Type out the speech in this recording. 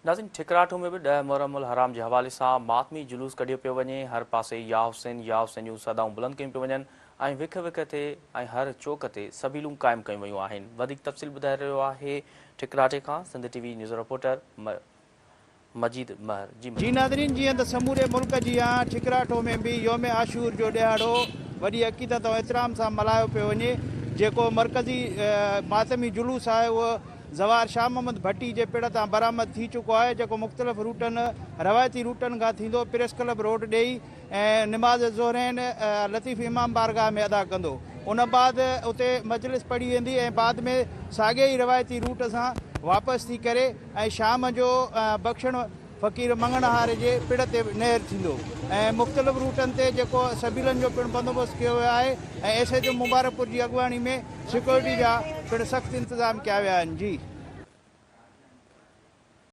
ناظرين ٺڪراٺو ۾ به ڏهه محرم الحرام جي حوالي سان ماتمي جلوس ڪڍيو پيو وڃي، هر پاسي يا حسين يا حسين جون صدائون بلند ڪيون پيون وڃن ۽ وک وک تي ۽ هر چوڪ تي سبيلون قائم ڪيون ويون آهن. وڌيڪ تفصيل ٻڌائي رهيو آهي ٺڪراٺي کان Sindh T V news reporter Majeed Mehar جي جي ناظرين جيئن ته سموري ملڪ جيان ٺڪراٺو ۾ به يوم عاشور جو ڏهاڙو وڏي عقيدت ۽ احترام سان ملهايو پيو وڃي جيڪو مرڪزي ماتمي جلوس آهي اهو زوار شاهه محمد ڀٽي جي پڙ تان برآمد ٿي چڪو آهي جيڪو مختلف روٽن روايتي روٽن کان ٿيندو پريس ڪلب روڊ ڏئي ۽ نماز ظهرين لطيف امام بارگاهه ۾ ادا ڪندو ان بعد اتي مجلس پڙهي ويندي ۽ بعد ۾ ساڳئي ئي روايتي روٽ سان واپس ٿي ڪري ۽ شام جو بخشڻ فقير مڱڻهار جي پڙ تي نهر ٿيندو ۽ مختلف روٽن تي جيڪو سبيلن جو پڻ بندوبست ڪيو ويو آهي ۽ ايس ايچ او مبارڪپور جي اڳواڻي ۾ سيڪيورٽي جا پڻ سخت انتظام ڪيا ويا آهن جي.